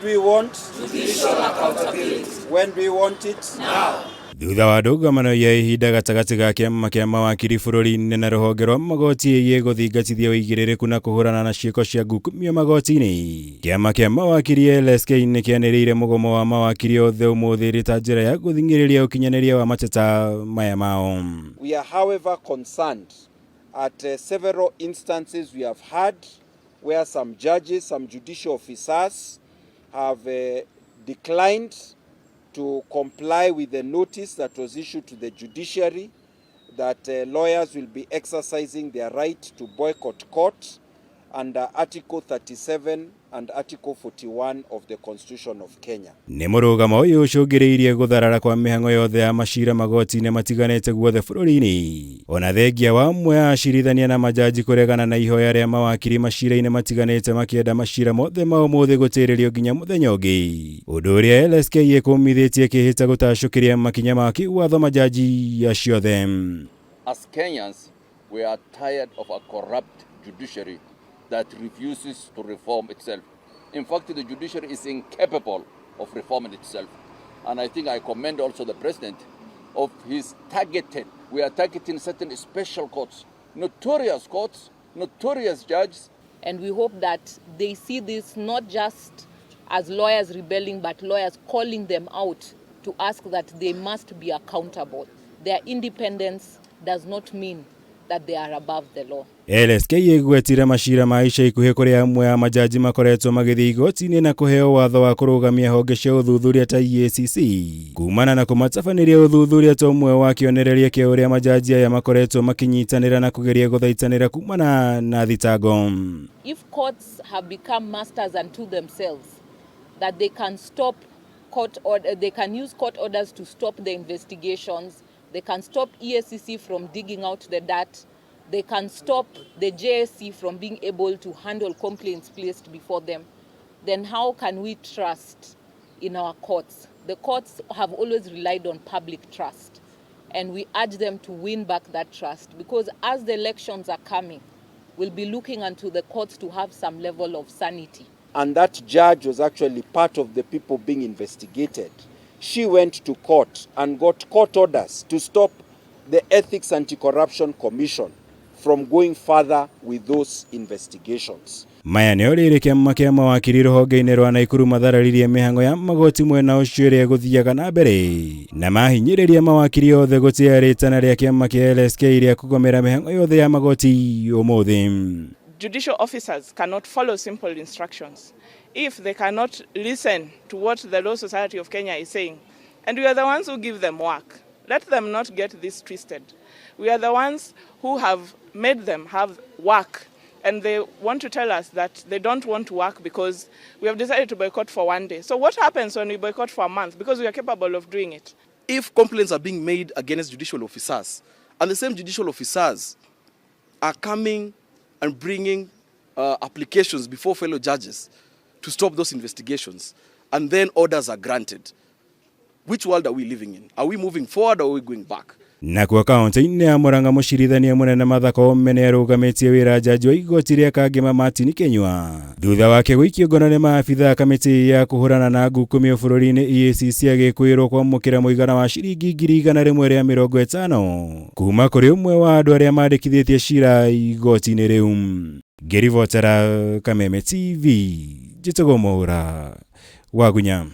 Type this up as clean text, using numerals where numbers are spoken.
do we want? Judicial accountability. When do we want it? Now. Thutha wa ndũgamano ya ihinda gatagatĩ ga kĩama kĩa mawakiri bũrũri-inĩ na rũhonge rwa magoti ĩgiĩ gũthingatithia ũigĩrĩrĩku na kũhũrana na ciĩko cia ngukumio magoti-inĩ, kĩama kĩa mawakiri LSK nĩ kĩanĩrĩire mũgomo wa mawakiri othe ũmũthĩ ĩrĩ ta njĩra ya gũthing'ĩrĩria ũkinyanĩria wa mateta maya mao. We are, however, concerned at several instances we have had where some judges, some judicial officers have declined to comply with the notice that was issued to the judiciary that lawyers will be exercising their right to boycott court under Article 37 and Article 41 of the Constitution of Kenya. Nĩ mũrũgamo ũyũ ũcũngĩrĩirie gũtharara kwa mĩhang'o yothe ya macira magoti-inĩ matiganĩte guothe bũrũri-inĩ, ona thengia wa amwe a acirithania na majaji kũregana na ihoya rĩa mawakiri macira-inĩ matiganĩte makĩenda macira mothe ma ũmũthĩ gũtĩrĩrio nginya mũthenya ũngĩ, ũndũ ũrĩa LSK ĩkũmithĩtie kĩhĩta gũtacũkĩria makinya ma kĩwatho majaji acio othe. As Kenyans, we are tired of a corrupt judiciary that refuses to reform itself. In fact, the judiciary is incapable of reforming itself. And I think I commend also the president of his targeted. We are targeting certain special courts, notorious courts, notorious judges. And we hope that they see this not just as lawyers rebelling, but lawyers calling them out to ask that they must be accountable. Their independence does not mean that they are above the law. LSK ĩgwetire macira ma ica ikuhĩ kũrĩa amwe a majaji makoretwo magĩthiĩ igoti-inĩ na kũheo watho wa kũrũgamia honge cia ũthuthuria ta EACC kumana na kũmatabanĩria ũthuthuria ta ũmwe wa kĩonereria kĩa ũrĩa majaji aya makoretwo makĩnyitanĩra na kũgeria gũthaitanĩra kumana na thitango. If courts have become masters unto themselves, that they can stop court order, they can use court orders to stop the investigations, they can stop EACC from digging out the dirt, they can stop the JSC from being able to handle complaints placed before them, then how can we trust in our courts? The courts have always relied on public trust, and we urge them to win back that trust, because as the elections are coming, we'll be looking unto the courts to have some level of sanity. And that judge was actually part of the people being investigated. She went to court and got court orders to stop the Ethics Anti-Corruption Commission from going further with those investigations. Maya nĩo rĩrĩ kĩama kĩa mawakiri rũhonge-inĩ rwa Naikuru mathararirie mĩhang'o ya magoti mwena ũcio ĩrĩa ĩgũthiaga na mbere na mahinyĩrĩria mawakiri othe gũtĩa rĩtana rĩa kĩama kĩa LSK rĩa kũgomera mĩhang'o yothe ya magoti ũmũthĩ. Judicial officers cannot follow simple instructions if they cannot listen to what the Law Society of Kenya is saying. And we are the ones who give them work. Let them not get this twisted. We are the ones who have made them have work. And they want to tell us that they don't want to work because we have decided to boycott for one day. So what happens when we boycott for a month? Because we are capable of doing it. If complaints are being made against judicial officers, and the same judicial officers are coming and bringing applications before fellow judges to stop those investigations, and then orders are granted, which world are we living in? Are we moving forward or are we going back? Nakuo kaunti-inĩ ya Murang'a, mũcirithania mũnene Martha Koome nĩarũgamĩtie wĩra jaji wa igoti rĩa Kangema Martin Kinyua thutha wake gũikio ngono nĩ maabitha a kamĩtĩ ya kũhũrana na ngukumio bũrũri-inĩ EACC, agĩkwĩrwo kwamũkĩra mũigana wa ciringi 150,000 kuma kũrĩ ũmwe wa andũ arĩa mandĩkithĩtie cira igoti-inĩ rĩu. Ngĩribotera Kameme TV, njĩtagwo Mwaũra Wagunya.